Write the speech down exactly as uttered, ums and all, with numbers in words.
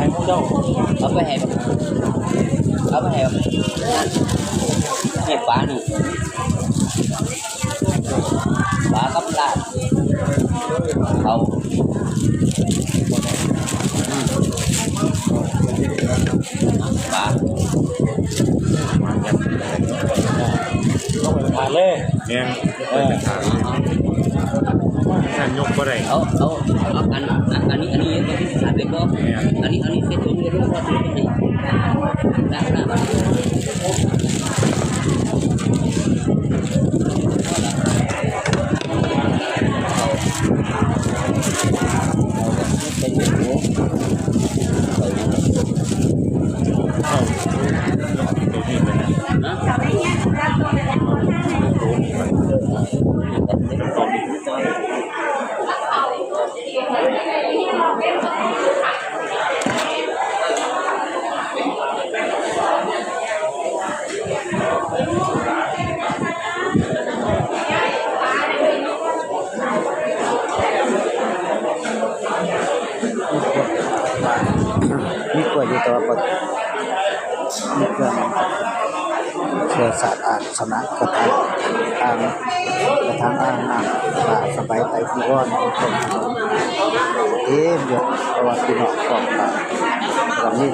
ให้หมู่เจ้า เอาไปให้บัก เอาไปให้บักนั่น ให้ปลานี่ ปลากับลาบ เขา อืม ปลา ต้องไปผ่านเลย แม่น เออ ท่านยกบ่ได้ เอา เอา เอา อัน อัน อันนี้ อันนี้ยกไปที่สามเลยบ่ แม่น อันนี้ อันนี้เป็นถุงเดียวกัน ได้ ได้ เป็นถุง เอา ตัวนี้ไปนะ นะ ตัวนี้ไป ตัวนี้ มีกล้วยอยู่ แต่ว่าบ่ มีเครื่อง เครื่องสาดอ่าง สนะ กระถางอ่าง กระถางอ่างน้ำ ผ้าสบายไตรจีวร เต็มอยู่ เพราะว่าพี่น้องของเรา เรามี